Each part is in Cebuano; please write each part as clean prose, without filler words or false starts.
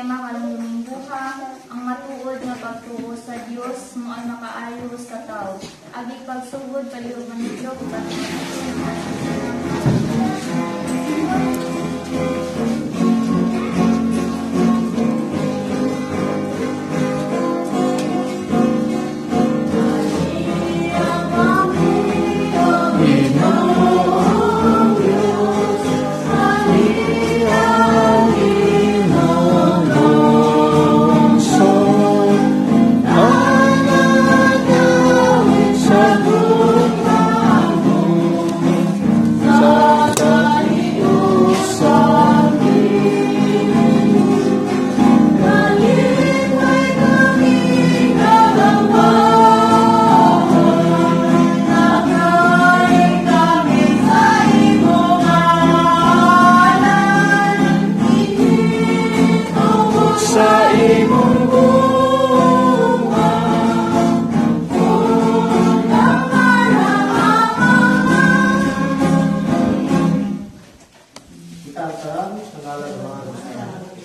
Tema karong Domingoha, ang matuod nga pagtuo sa Dios mo ang makaayo sa tao. Abi pagsugod, palihog manidlok, pati. Sa imong bunga. Itataran sa ngalan ng mga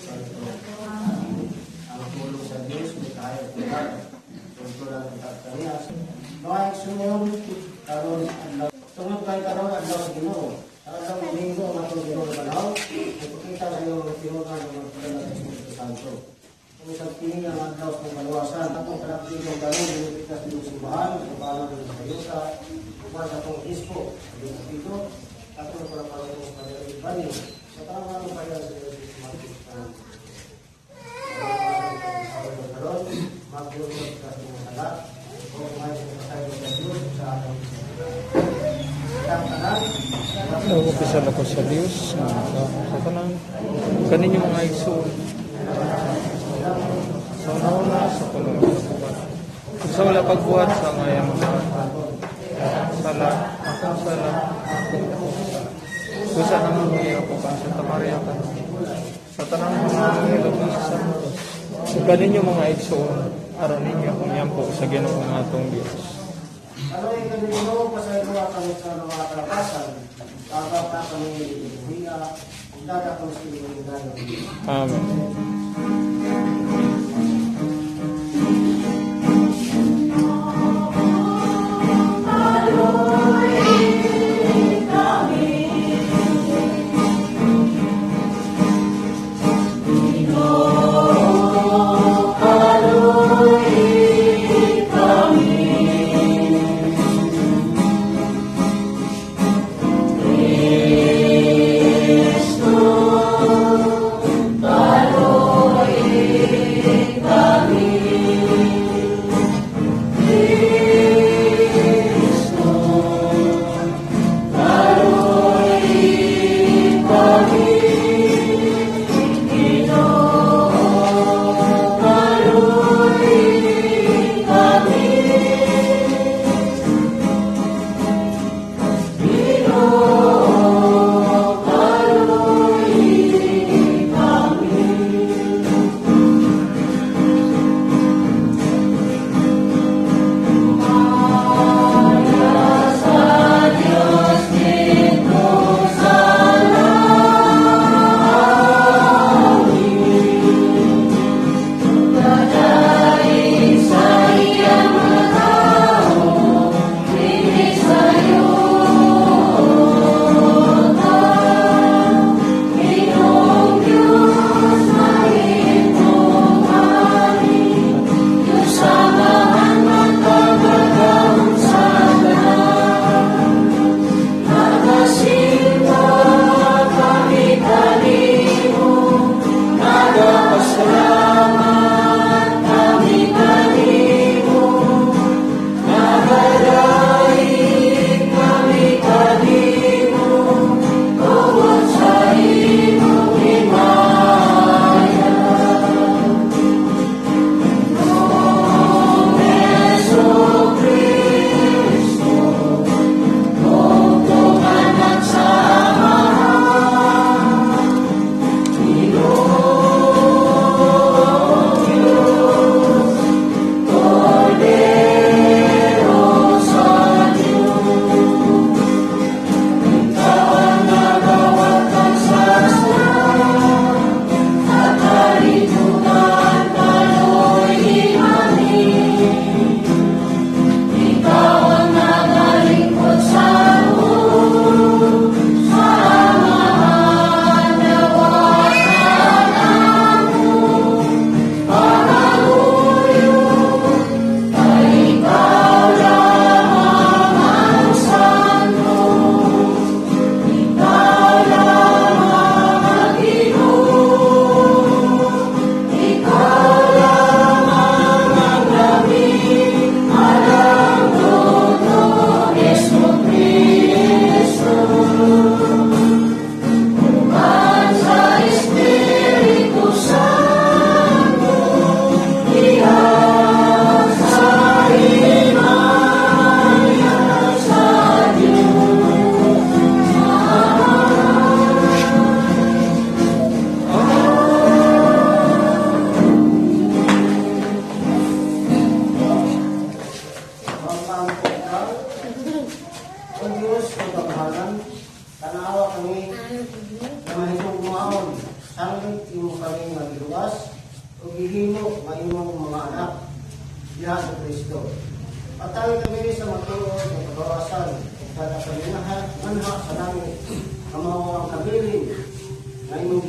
Santo. Ang tulong sa Diyos may kaya at lahat. Tungkol ang tagtariya. Mga igsoon, karon adlaw. Tungod kay karon adlaw sa Ginoo. Ang adlaw Domingo ang atong Ginoo banaw. Nagpakita sa iyo ang tinunan ng mga padala sa Espiritu Santo. Kung isang kini ang adlaw sa kaluwasan, atong panagpigong karon dinipita sa iyong simbahan, sa balang ng sa Yusa, uban sa atong ispo, sa iyong Pedro, atong pala sa Padre Ibani, sa tama ng bayan sa Diyos Marcos. Karon, maglungkot ka sa iyong sala, o kumain sa pasaylo sa Diyos sa atong tanan. Nag-umpisa ako sa Diyos, sa tanan. Kaninyo mga igsoon. Sa una sa kulong sa Sa wala pagbuhat sa ngayang sala, akong sala, akong akong sala. Kusa naman mo ako kang Santa Maria ka. Sa tanang mga anghel ug mga santos. Ug kaninyo mga igsoon, aron ninyo akong yampo sa Ginoo nga atong Dios. Ano yung kanino, pasaylo at kami sa mga kalapasan, tagaw ka kami buhiya, ug dada kami sa iyong dayon. Amen.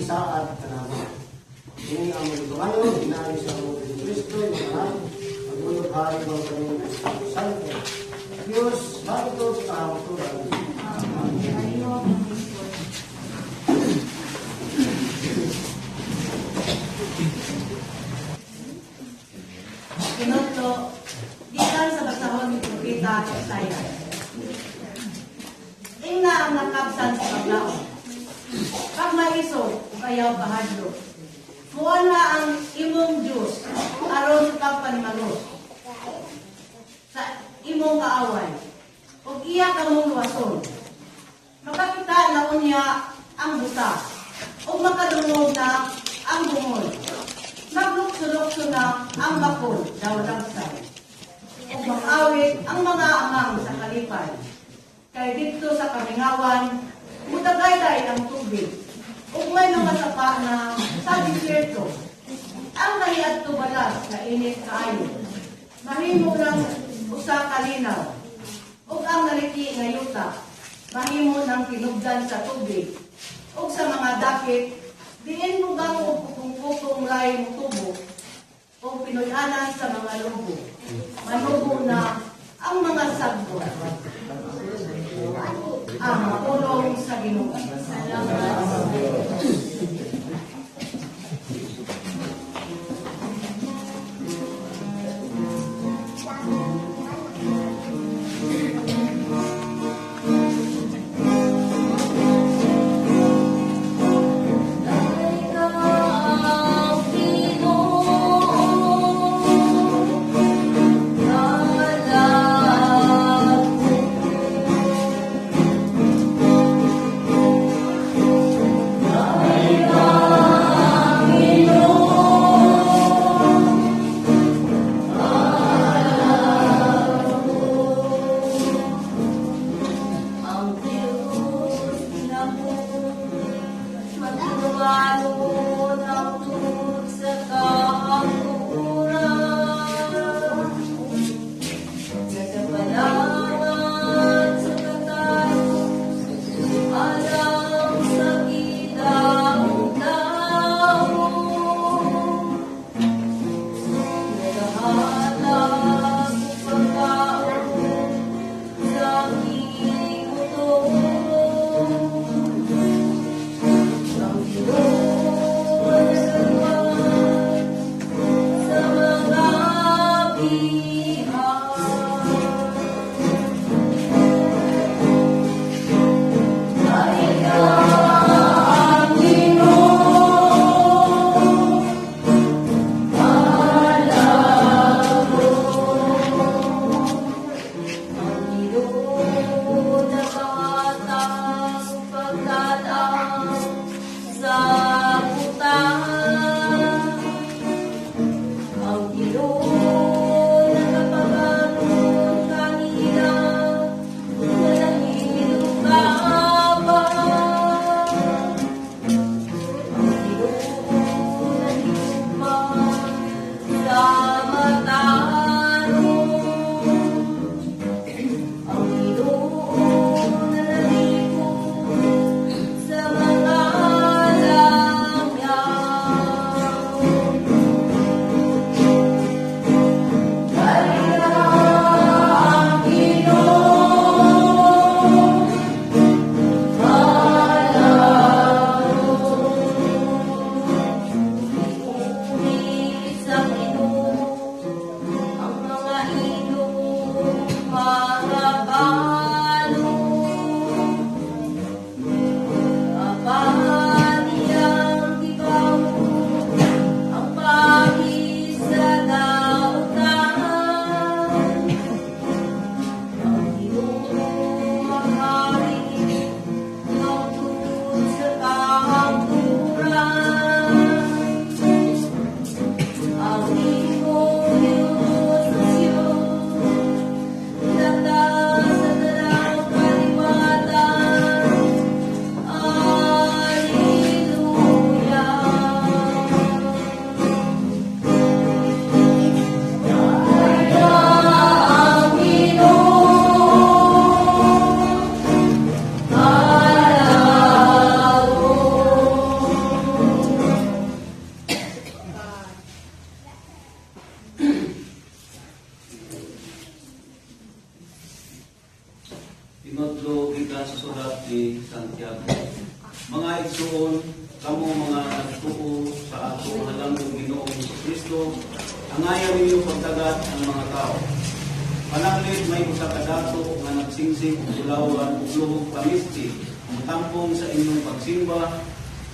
gisaad kanamo. Ini ang mga pangayo, pinaagi sa among Kristo, yung anak, magulog hari ng kanyang Espiritu Santo. Diyos, narito sa kahangturan. Amen. Palihog ang lingkod. Kinotto, gikan sa basahon ni Propeta Isaiah. Ingna ang nakabsan sa kablaon. Pag maisog, ug ayaw kahadlok. Muan na ang imong Diyos aron sa pagpanimalos sa imong kaaway ug iya kamong luwason. Makakita na unya ang buta ug makadungog na ang bungol. Maglukso-lukso na ang bakol daw lagsay. Ug mag-awit ang mga amang sa kalipay. Kay didto sa kamingawan, mudagayday ang tubig. Ug may mga sapa na sa disyerto. Ang nahiadto balas na init kaayo. Mahimo lang usa ka linaw. Ug ang naliki nga yuta, mahimo ng tinubdan sa tubig. Ug sa mga dakit, diin mo bang og pukong-pukong lay motubo o pinuy-anan sa mga lobo. Manubo na ang mga sagbot. Ang pulong sa Ginoo. Salamat sa Diyos. Ikaw, Ginoo, alam ang Diyos na magduwalon ang tungod sa kaangkuran. Nagabalangan sa katapos, alam sa kidaw-daw. Nagahalas pagkaon sa ikuto. Ang Ginoo igsoon, kamo mga nagtuo sa atong halangdong Ginoong Kristo, angayan ninyo pagtagat ang mga tao. Pananglit may usa ka dato nga nagsingsing og bulawan ug luhog panisti, mutampong sa inyong pagsimba,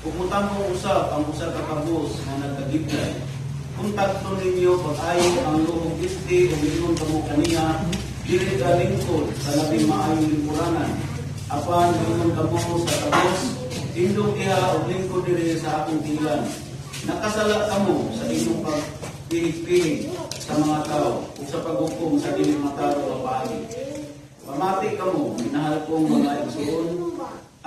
ug mutampong usab ang usa ka kabus nga nagkagibday. Kung tagton ninyo pag-ayo ang luhog isti ug ingon kamo kaniya, dili ka lingkod sa labing maayong lingkuranan. Apan moingon kamo sa kabus, "Tindog diha og lingkod diri sa akong tiilan." Nakasala kamo sa inyong pagpihig-pihig sa mga tao ug sa paghukom sa dili matarong nga paagi. Pamati kamo, minahal kong mga igsoon,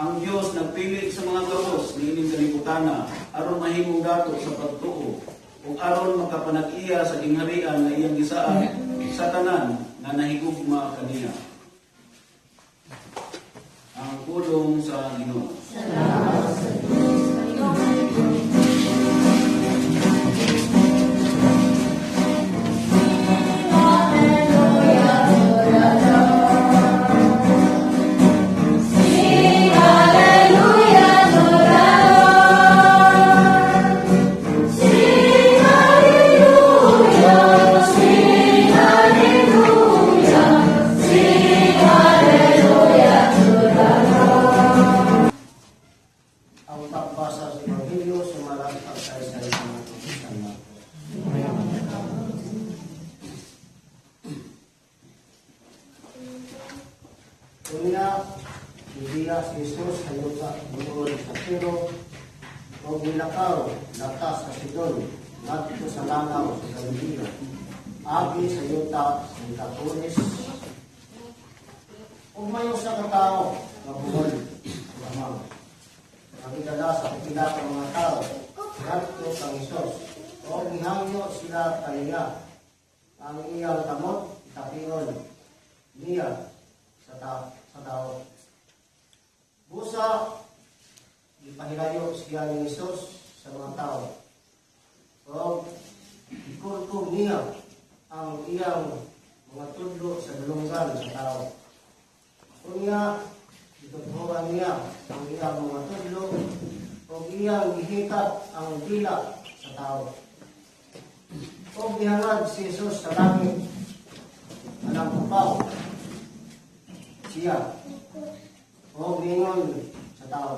ang Dios nagpili sa mga gabos niining kalibutana aron mahimong dato sa pagtuo ug aron makapanag-iya sa gingharian nga iyang gisaad sa tanan nga nahigugma kaniya. Ang pulong sa Ginoo. Ang pagbasa sa Ebanghelyo sumala sa pagsaysay ng San Marcos. Una, Nibiya si Jesus sa yuta buod sa Tiro o gilakaw latas sa Sidon ngadto sa langaw sa Galilea, agi sa yuta sa Decapolis. Ug may usa ka tawo nga bungol lamang ang gidala sa pipila ka mga tao ngadto kang Hesus o gihangyo sila kaniya ang iyang kamot itapion niya sa tao. Busa, ipahilayo siya ni Jesus sa mga tao. O ikurkog niya ang iyang mga tudlo sa galunggan sa tao. Unya, itutuhan niya ang iyang mga tudlo o iyang gihikat ang dila sa tao. O gihangad si Jesus sa langit, anang kupaw siya o mingon sa tao,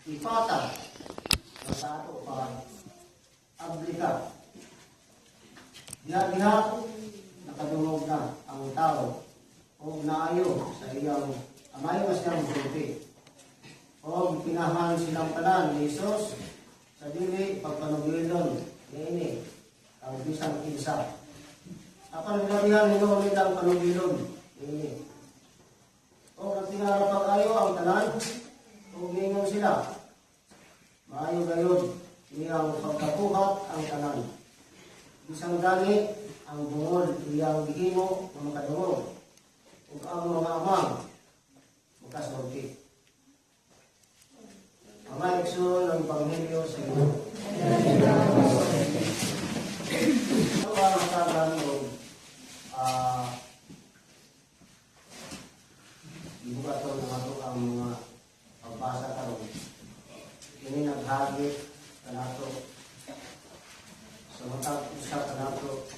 "Ipata sa ato pa abli ka." Diha diha nakadungog na ang tao o naayo sa iyang amayo nga siyang musulti. O pinahan silang tanan ni Jesus sa dili pagpanugilon niini ang bisan kinsa. Apan ginabihan nino nilang panugilon niini. O nagtingala pag-ayo ang tanan o mingon sila, "Maayo gayod niyang pagkabuhat ang tanan. Bisan gani ang bungol iyang gihimo nga makadungog ug ang mga amang makasulti." Mga igsoon, ang Ebanghelyo sa Ginoo. Ito ang hatagan og gibuhaton ng ato ang mga pagbasa karon. Kini naghagit kanato sa matag usa kanato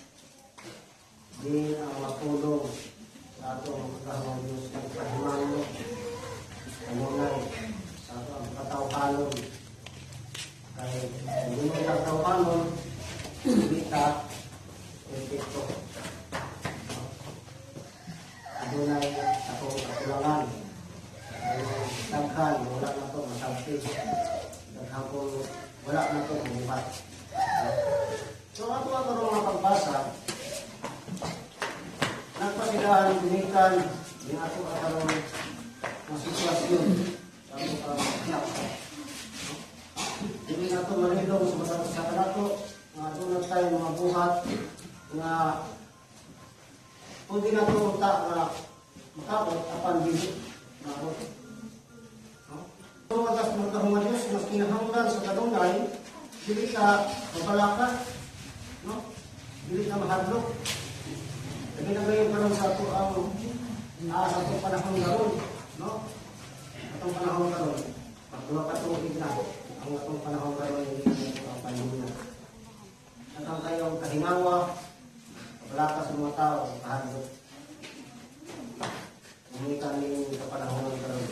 din ang mapulong sa atong kagahong Diyos nagpahimango kanunay sa ato ang katawhanon, kay kung di mo katawhanon, hindi ka perfecto. Adunay akong kakulangan. Daghan wala na to masabti, daghan ko wala na to mabuhat. So ato ang karong nga pagbasa nagpasigahan gumikan ni ato karon nga sitwasyon sa ato karong anak. Dili nato malilong sa matag sa kanato nga aduna tayo mga buhat nga pwede na ito unta nga makabot apan dili maabot. No? Kung matas magkahong nga Diyos, mas kinahanglan sa kanunay, dili ka mabalaka, no? Dili ka mahadlok. Labi na ngayon karon sa ato ang sa atong panahon karon, no? Atong panahon karon. Pagduha ka tuig na ang atong panahon karon ang pandemya. At kayong kahingawa, kabalaka sa mga tao, kahadlok. Umita ni kapanahon karon.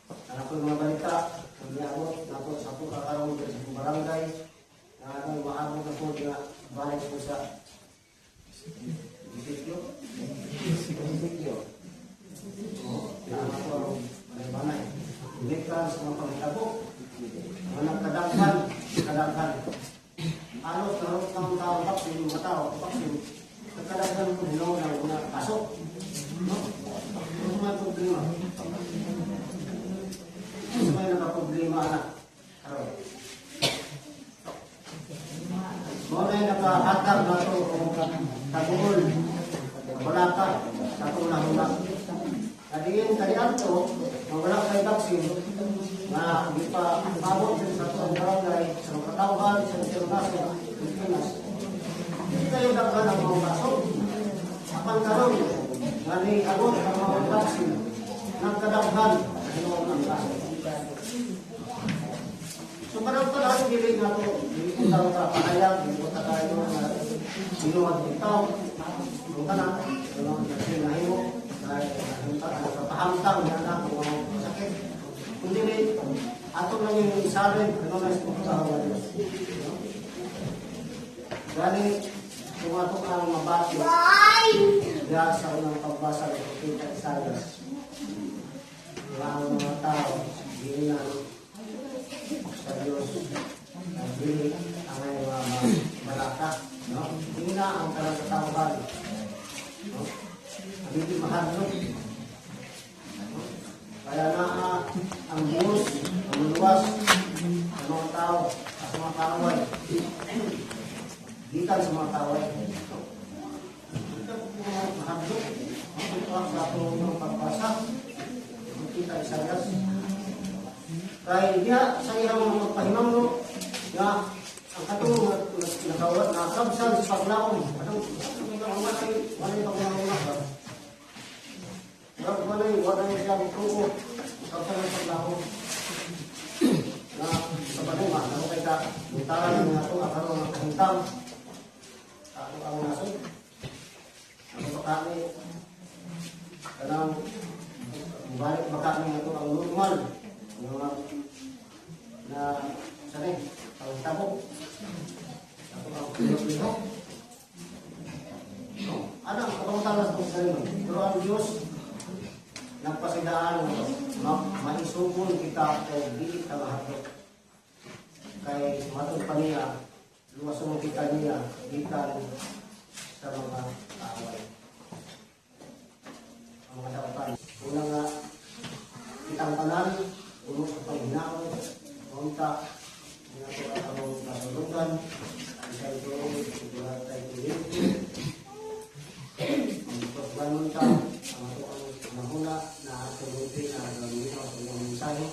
Ang ako'y mga balita, ang niabot nato sa ato karon sa barangay, na atong maabot na po nga balik po sa Isipyo. Isipyo. Ang ako ang banay. Gikan sa mga panghitabo, mga nagkadaghan, kadaghan. Alos na rin ang tao, vaccine, mga tao, vaccine, nagkadaghan po hilaw ng mga kaso. No? Ano may problema? Ano may nakaproblema, anak? Karon. Mo na yung nakahatag na ito o kaguol, wala ka sa atong nahuna. Kadiin kaniadto, nga wala kay vaccine, nga di pa abot sa atong barangay, sa mga katawhan, sa international, Pilipinas. Hindi kayo daghan ang mga kaso. Apan karon, nga ni abot ang mga vaccine, nagkadaghan hinuon ang kaso. So karong panahon dili na to, dili ko tao ka pahayag, dili ko ta kayo nga sinuwag bitaw. Ang tanan, ano, kasi nahimo, nagpapahamtang na na kung ano sakit. Kung dili, ato lang yung isarin, ano na sa ng Diyos. Gani, kung ato ang mabati, diya sa unang pagbasa ng Propeta Isaias, nga ang mga tao, dili na sa Diyos, dili ang mga malaka, no? Dili na ang kanang katawhan, no? Ang dili mahadlok, no? Kaya na ang Diyos, ang luwas ng mga tao at mga kaaway. Gikan sa mga kaaway. No? Ito po mahadlok. Ito ang sa atong pagbasa. Kita Isaias. Kay diha sa iyang mga pahimangno nga ang katong nagawat na sabsal sa paglaom. Anong walay walay paglaom ba? Walay walay siyang tuo sabsal sa paglaom. Na sa panunga, ano kay ka buntaran nga ato karon ang kahintang ako ang nasod. Ako pa kami kanang balik ba kami ato ang normal nga na sanay ang tabo ako ang lihok. No, ano ang kapangutanas ng sarili, pero ang Diyos nagpasidaan ma maisugol kita o dili ta mahadlok kay matod pa niya luwason kita niya gikan sa mga kaaway, ang mga dautan. Una nga kitang tanan puno sa paghinaot unta nga ato ang kasulugan bisan tuod wala tay kuryente. Ang pagbanon ta ang ato ang mahuna na atong multi na gamiton sa iyong mensahe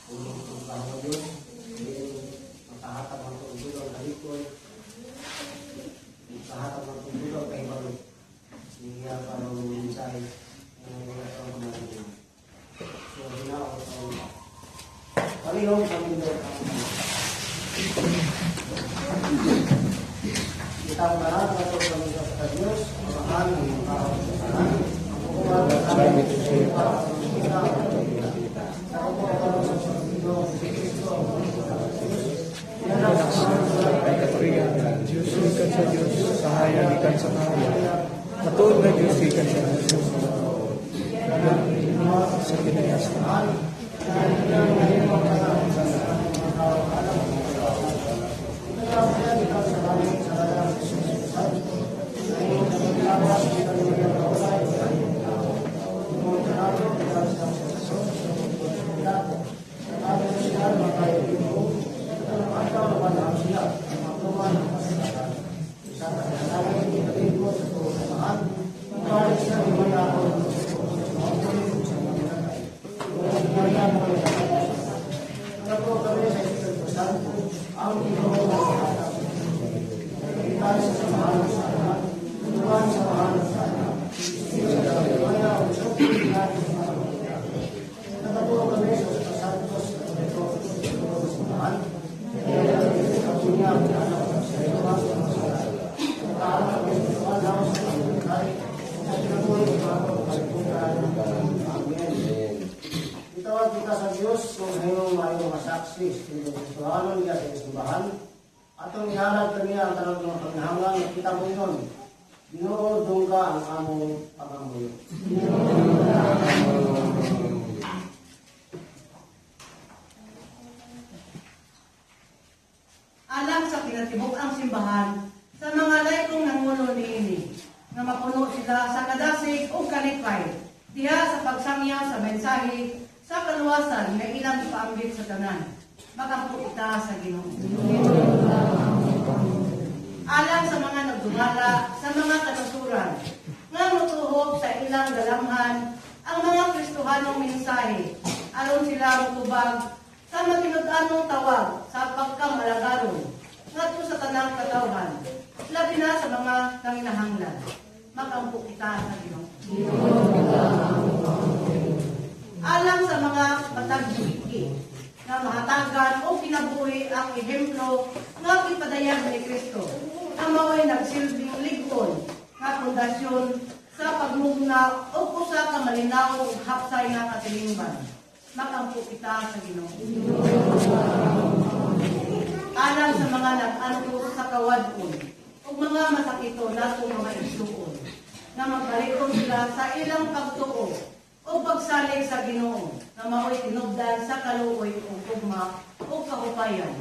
puno ang kahon Diyos diin makahatag ang atong tulong kalikoy, makahatag ang atong tulong kahibalo niya karong mensahe ang atong kamarihan. So hinaot ang palihog sa mundo ang kitang tanan nga ito sa mundo sa Diyos, Amahan, ang tao sa tanan, ang kukuha sa Ay katuigan, Diyos gikan sa Diyos, sa haya gikan sa haya. Matuod na Diyos gikan sa Diyos. Sa kinayas. mahimong maayo mga saksi sa tindog Kristohanon niya sa simbahan. Atong ihalad kaniya ang tanang mga panginahanglan at kita mo yun. Ginoo, dungga ang among pangamuyo. Alang sa kinatibuk ang simbahan sa mga laikong nangulo niini nga mapuno sila sa kadasig o kalipay diha sa pagsangyaw sa mensahe sa kaluwasan nga ilang ipaambit sa tanan. Makampo kita sa Ginoo. Alang sa mga nagdumala sa mga kanasuran nga motuhog sa ilang galamhan ang mga Kristohanong mensahe aron sila motubag sa matinud-anong tawag sa pagkamalagaron ngadto sa tanang katawhan, labi na sa mga nanginahanglan. Makampo kita sa Ginoo. Alang sa mga matag-iki na mahatagan o kinabuhi ang ehemplo nga gipadayag ni Kristo na mao'y nagsilbing lig-on nga pundasyon sa pagmugna o usa ka malinaw ug hapsay nga katilingban. Makampo kita sa Ginoo. Alang sa mga nag-antos sa kawadon ug mga masakito natong mga igsuon na magbalikon sila sa ilang pagtuo o pagsalig sa Ginoo na mao'y tinubdan sa kaluoy ug gugma ug kahupayan.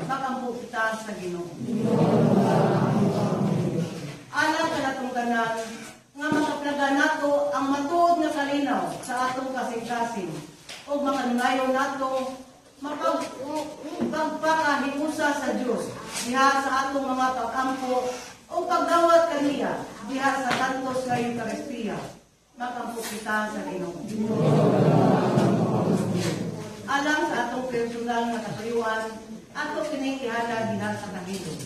Makampo kita sa Ginoo. Alang kanatong tanan nga makaplaga nato ang matuod nga kalinaw sa atong kasing-kasing ug makanungayon nato mapag pagpakahiusa sa Dios diha sa atong mga pag-ampo o pagdawat kaniya diha sa tantos nga Eukaristiya. Makampo kita sa Ginoo. Alang sa atong personal nga katayuan, ato kining ihalad diha sa kahilom.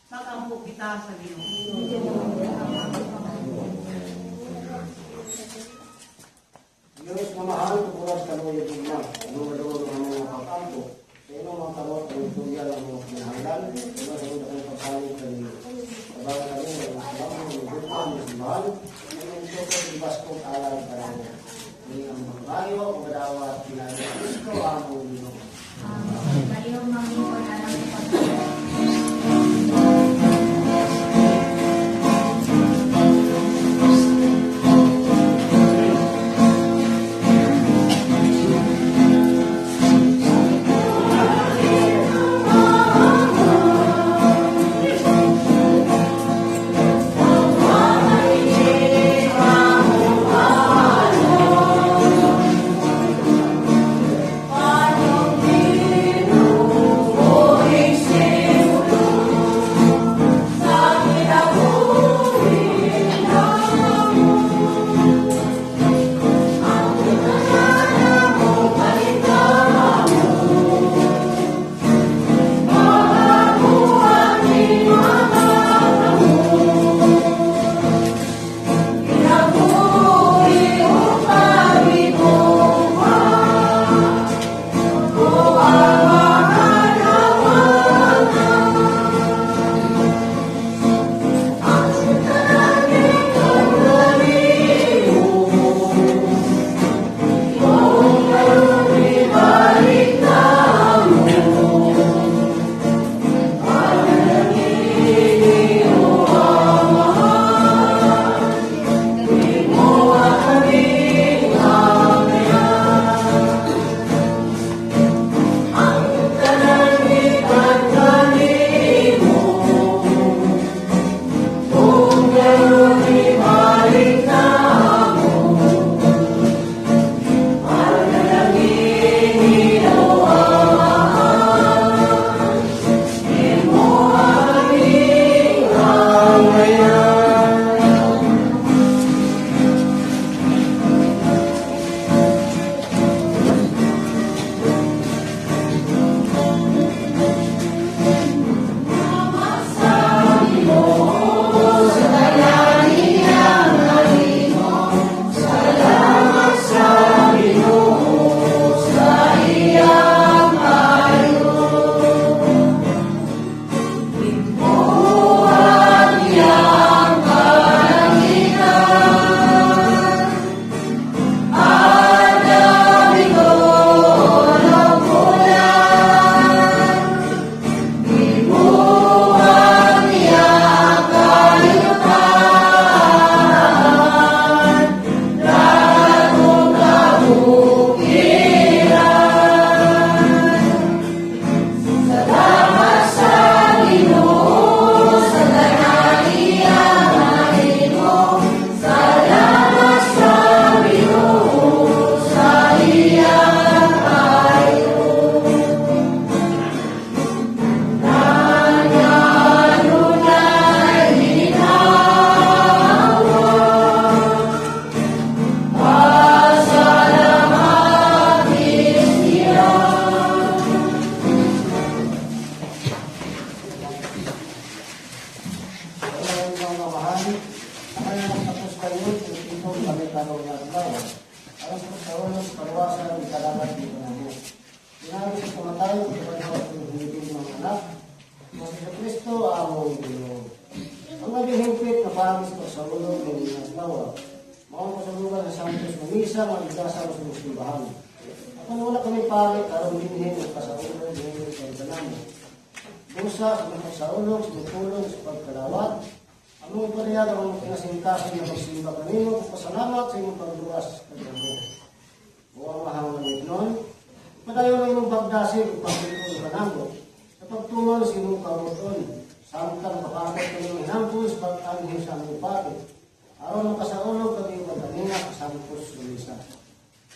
Makampo kita sa Ginoo. Diyos mamahal, tuburan sa kaluoy ug gugma, duwa-duwa ang mga pag-ampo, sa imong mga kamot ang tuya ang mga kinahanglan, sa imong dakong pagsalig kanimo. Tabangan kami ng salamat ng gugma ng simbahan, ng tukod ibaskog alay kanamo. Ni ang magbayo, ug madawat pinagi Kristo among Ginoo. Amen. Palihog manglingkod alang sa pagtuo. kami karon nga adlaw. Aron sa pagsaulog sa kaluwasan ug kalamat ni kanamo. Pinaagi sa pamatay ug pagbanhaw sa iyong mga anak, nga si Kristo among Ginoo. Ang labing hingpit nga paagi sa pagsaulog niini nga adlaw, mao ang pasulugan sa Santos nga Misa nga igdasal sa imong simbahan. Apan wala kami pari aron dinhi magpasaulog niini kay kanamo. Busa sa imong pagsaulog, sa imong pulong sa pagkalawat, among ipadayag ang among kinasintasin nga pagsimba kanimo ug pasalamat sa imong pagluwas kanamo. O Amahang langitnon, padayon ang imong pagdasig ug pagtuon kanamo sa pagtuman sa imong kabubut-on, samtang makaabot kami ng hinangkon sa pag-anhi sa among pari, aron makasaulog kami ug kaninga sa Santos nga Misa.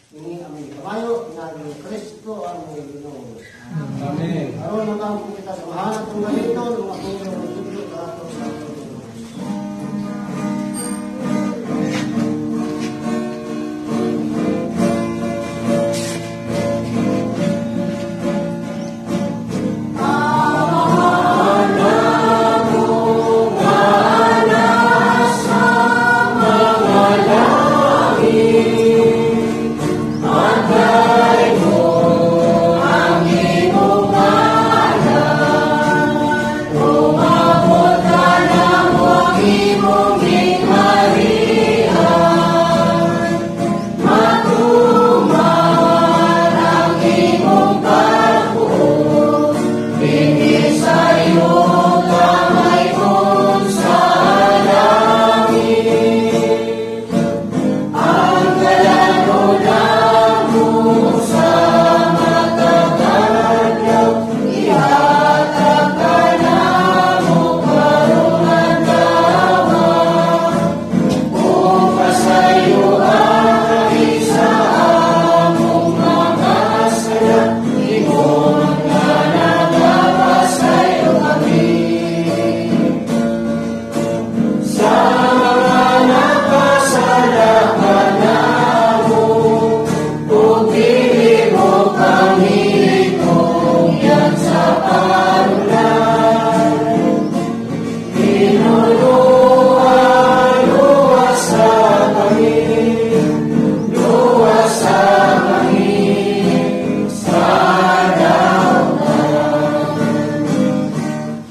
Ini aming kamayo, pinaagi ni Kristo ang among Ginoo. Amen. Aron makaampo kita sa mahal atong gamiton, mga pulong ng tudlo kanato sa atong Ginoo.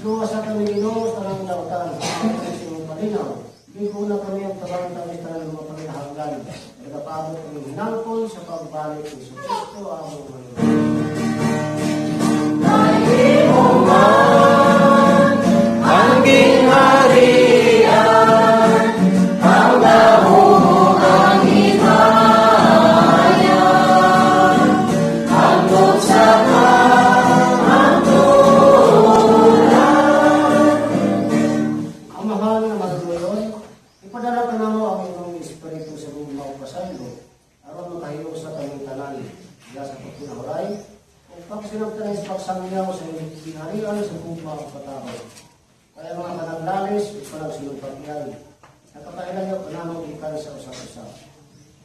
Luwas sa kami Ginoo sa tanang dautan, sa imong kalinaw. Ligo na kami ang tabang kami sa tanang mga pangilahanggan. Nagapabot kami hinangkon sa pagbalik ni Kristo among Panginoon. Ang gingharian, ang gahom ang himaya, hangtod sa kahangturan. Amahan nga maduluyon, ipadala kanamo ang imong Espiritu sa gugma ug pasaylo, aron makahiusa kaming tanan diha sa pagpinahuray ug pagsinabtanay sa pagsangyaw sa imong gingharian sa gugma ug patarong. Kaya mga panaglalis ug panagsinumpatian, nakapailayo kanamo gikan sa usab-usab.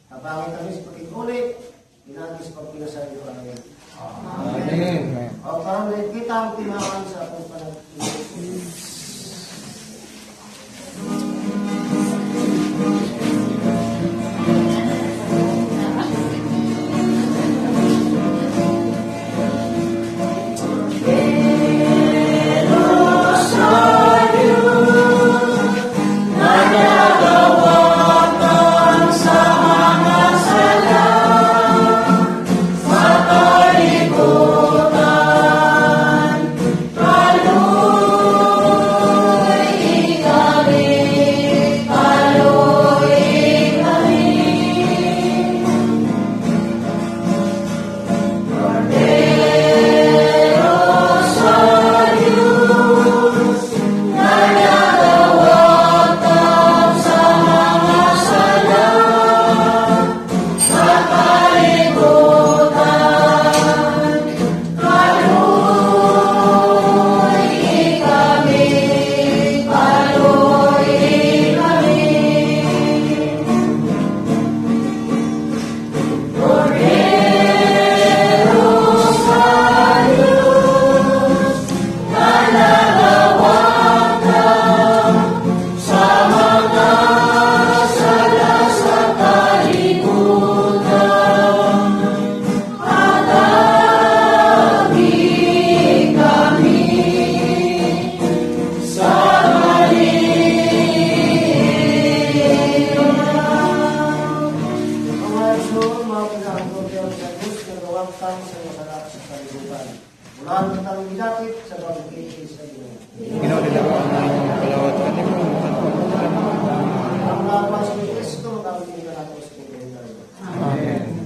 Tabangi kami sa pakig-uli, pinaagi sa pagpinasaylo amen. Amen. O karon kita ang timaan sa atong panag-uli. Nagawatan sa mga sala sa kalibutan. Igsoon, mga pinahanggotian sa Diyos na gawangkang sa mga sala sa kalibutan. Mula ang tang gidakit sa pagkiki sa Ginoo. Ginoo, dila ko ang imong palawat kanimo, mutan ko kanimo. Ang laban sa Kristo, kami ka nato sa Ginoo. Amen.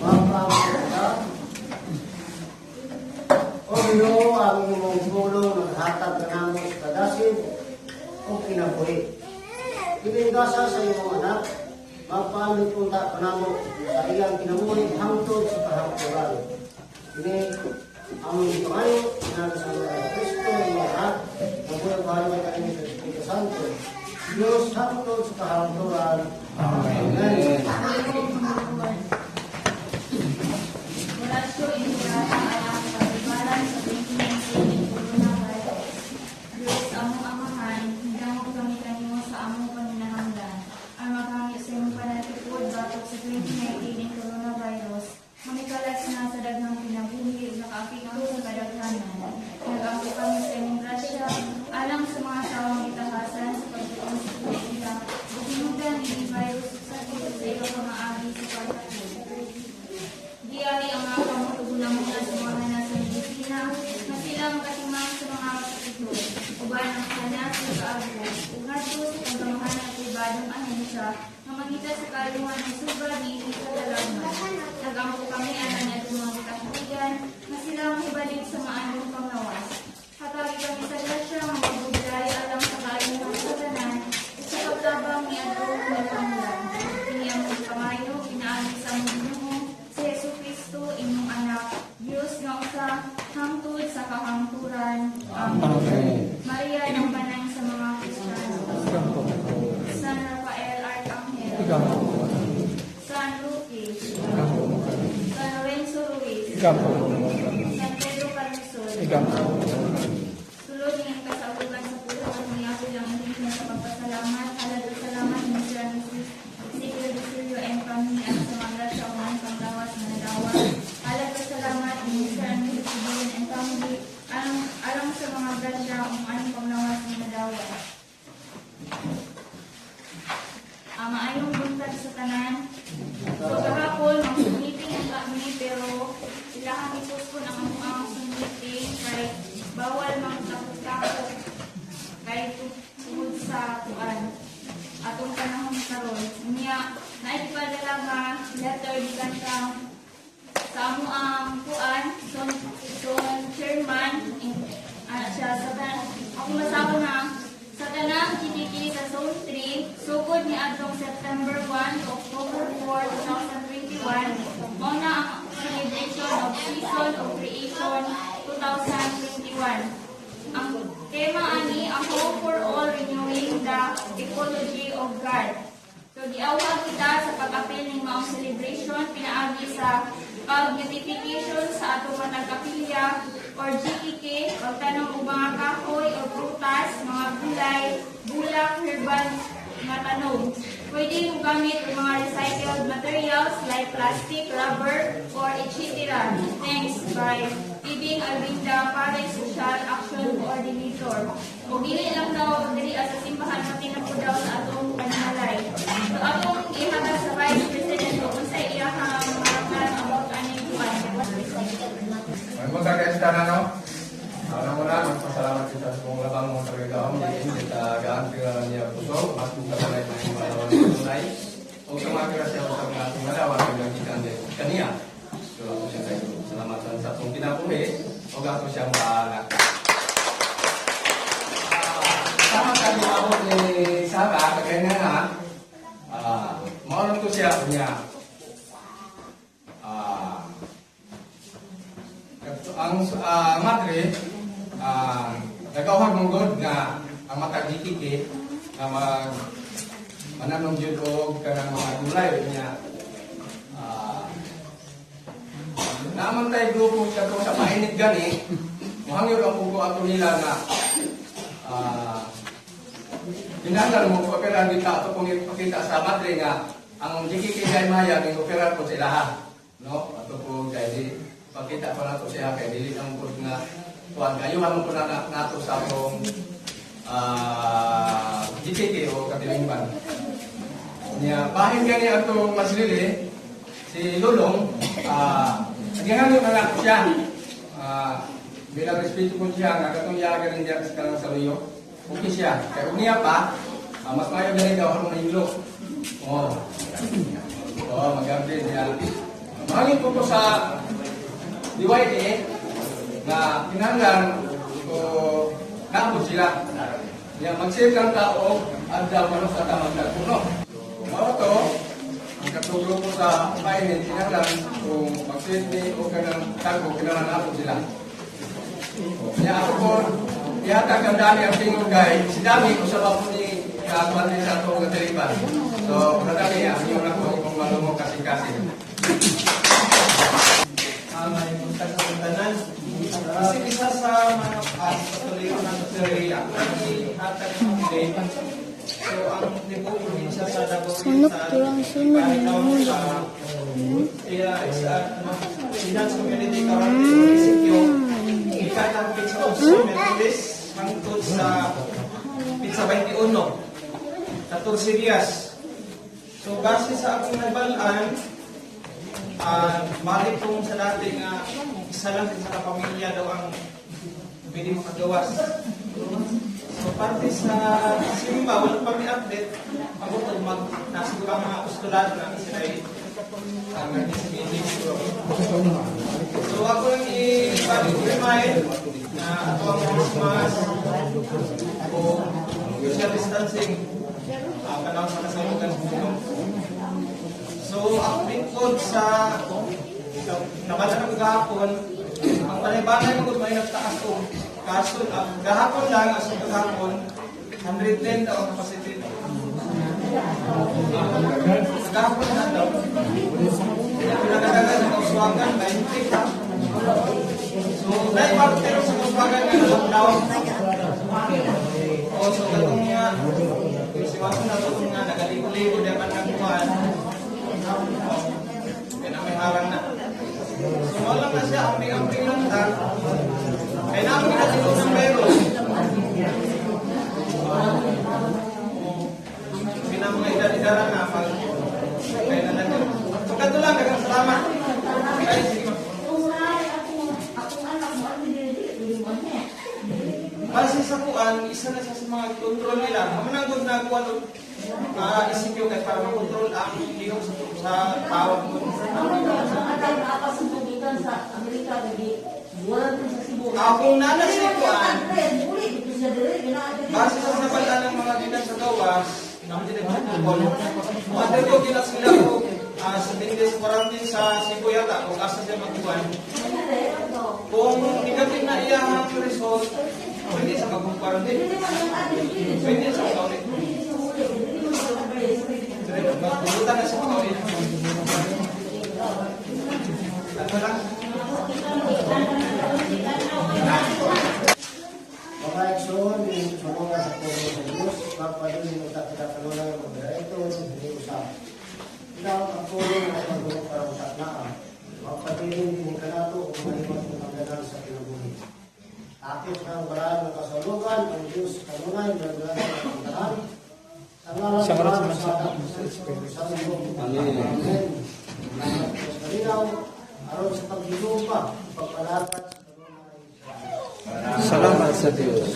Mapapagod. O Ginoo, ang imong pulong naghatag kanamo sa kadasin o kinabuhi. Kinindasa sa imong anak, mapalit unta kanamo sa iyang kinabuhi hangtod sa kahangturan. Kini ang pangayo pinagi sa mga Kristo imong anak, nabuhay bahay kanini sa Espiritu Santo. Diyos hangtod sa kahangturan. Amen. Horacio Inurata alang sa Ibaran sa 2019 ng coronavirus. Diyos, among amahan, hindamog kami kanimo sa among panginahanglan. Ang maghangyo sa imong panatipod batok sa 2019 ng coronavirus, mamikalas na sa daghang kinabuhi ug nakaapekto sa kadaghanan. Nag-ampo kami sa imong grasya alang sa mga tawang gitahasan sa pagtuon sa ila ug hinungdan ini virus sa sa iyong pamaagi sa pagtakod. Diari ang mga kamot ug hunahuna sa mga hanas sa medisina nga sila makatimang sa mga masakito. Uban ang hanas sa kaagbo ug ngadto sa pagkamahan ng pribadong ahensya nga mangita sa kaaluhan ng suba niini sa kalamnan. Nagampo kami alang atong mga kataktigan nga sila mahibalik sa maayong panglawas. Hatagi kami sa grasya nga magbudlay alang sa kaaluhan sa tanan ug sa pagtabang niadto nga panglan. Kini ang pagkamayo pinaagi sa among Ginoo si Jesu Kristo imong anak, Dios nga usa hangtod sa kahangturan. Amen. Amen. Maria ng sa mga Kristiyano. Igampo. San Rafael Archangel. Igampo. San Luque. Igampo. San Lorenzo Ruiz. Igampo. San Pedro Calungsod. Igampo. Sulod ng kasaugan sa puso at mayapil ang intensyon sa pagpasalamat. Halad at salamat ni Sir Mrs. Ezekiel Basilio and family at sa mga grasya o mga panglawas na nadawa. Halad at salamat ni Sir and Mrs. Sibilin and family alang, alang sa mga grasya o mga panglawas na nadawa. Maayong buntag sa tanan. So kahapon, mag-meeting ang kami pero ilahang i-postpone ang among meeting kay bawal letter gikan sa amo ang kuan zone zone chairman in, siya sa ako masama na sa tanang GKK sa Zone 3 sugod ni adtong September 1 to October 4, 2021, mao na ang celebration of Season of Creation 2021. Ang tema ani, "A Hope for All: Renewing the Ecology of God." So giawhag kita sa pag-apil ning maong celebration pinaagi sa pag-beautification sa atong matag kapilya or GKK, pagtanom og mga kahoy or prutas, mga gulay, bulak, herbal nga tanom. Pwede mo gamit og mga recycled materials like plastic, rubber, or etc. Thanks by Tibing Alvinda, Parish Social Action Coordinator. O dili lang daw diri sa simbahan, pati na po daw sa atong panimalay. So atong ihatag sa Vice President o unsay iyahang mga plan about aning kuan. May magkakaista na, no? Una muna, magpasalamat kita sa kong labang mga kagagawa, magiging kita gaan pira niya puso, mas kung kanay may malawan tunay. O sa mga grasya sa mga atong malawan, kag gikan din kaniya. So, ako siya kayo. Salamatan sa atong kinabuhi, o ato siyang maanak. Sama sa abot ni Sarah, kagaya nga nga, maunang to siya niya. Ang madre nagawag mong God nga ang matag GKK nga mag mananom jud og kanang mga gulay niya, naman tay grupo kato sa mainit gani, mohangyo ang pugo ato nila nga kinahanglan mo operan dito ato kung ipakita sa madre nga ang GKK kay Maya ning operan po sa ilaha, no? Ato po kay di pakita pa nato siya kay dili ang pud nga kuan kayuhan mo po na nato sa atong GKK o katilingban niya. Bahin gani atong maslili si Lulong, nagihangyo na lang siya, bilang respeto ko siya nga katong yaga rin diya sa kanang saluyo, okay siya kay ug niya pa, mas maayo gani daw aron mahilo. Oh, mag-garden niya. Mahangin po ko sa DYA na kinahanglan ko naabot sila. Ya, mag-save lang tao adlaw manok sa tamang puno. So, mao to, ang katong grupo sa painin, kinahanglan kung mag-save ni o kanang tago, kinahanglan naabot sila. Ya ako po, ihatag ang dami ang tingog kay si Dami usa pa po ni kakuan din sa atong katilipan. So, kadami ang inyong na po kung malungo kasing-kasing. May buntag sa tanan. Isip isa sa mga katoliko na diri, ako lang ihatag ang update. So ang Libog probinsya sa Davao Sunog, sa kurang sunog, Paritaw sa iya isa ano Finance Community karon sa ECQ. Gikan ang petsa 8, Miyerkules, hangtod sa petsa 21, 14 días. So base sa akong nabal-an, balik kung sa dati nga isa lang sa pamilya daw ang pwede makagawas. So parte sa simba, wala pa may update. Ako to mag nasiguro ang mga apostolado na sila ay meeting siguro. So ako lang i-remind na ato ang face mask o social distancing panahon sa kasalugan sa Ginoo. So, ang lingkod sa nabala na ko gahapon, ang panay-banay mo may nagtaas og kaso gahapon lang, as of gahapon, 110 daw ang capacity. Gahapon na daw. Pinakadagan sa Kauswagan, 90. So, dahil parte sa Kauswagan nga lockdown. O, so katong nga, siwasan na ito nga, nagaligo-ligo, di man nagkuhan. Kaya na may harang na. So, wala na siya, amping-amping lang ta. Kaya namin natin ng virus. Pina mga edad-edara na pag kaya na natin. So, kadto lang, daghang salamat. Ay, sige. Base sa kuan, isa na siya sa mga control nila. Amo na gud na kuan og ECQ kay para makontrol ang lihok sa tao. Apas sa tubigan sa Amerika lagi buwan sa Cebu. Ah, kung nana siya kuan, Uli dito siya dire, ginaa dire. Base sa nabalaan ng mga gikan sa gawas, naman din nagpupukol. Mga ko gina sila ko 7 days quarantine sa Cebu yata, kung asa siya magkuhan. Kung negative na iyahang result, pwede sa mag-quarantine. Pwede sa mag-ulit. Magpulutan na sa mag-ulit. Ano lang? Mga igsoon, sumunga sa puno sa Diyos, pagpadulin mo ta kita kanunay mo diretso, hindi usap. Ikaw ang pulong na pagulong para utak na. Magpabilin din kanato o malimot ng pagdanan sa kinabuhi. Akit ng balaan ng kasalugan, ang Diyos kanunay, nagdala sa pagdanan. Sa ngalan Sa ng ngalan Ama, sa sa Ama, Anak, sa Espiritu. sa Lubong. Amen. Salamat po sa kalinaw, aron sa paghilupa, pagpalapat sa kanunay sa Diyos. Salamat sa Diyos.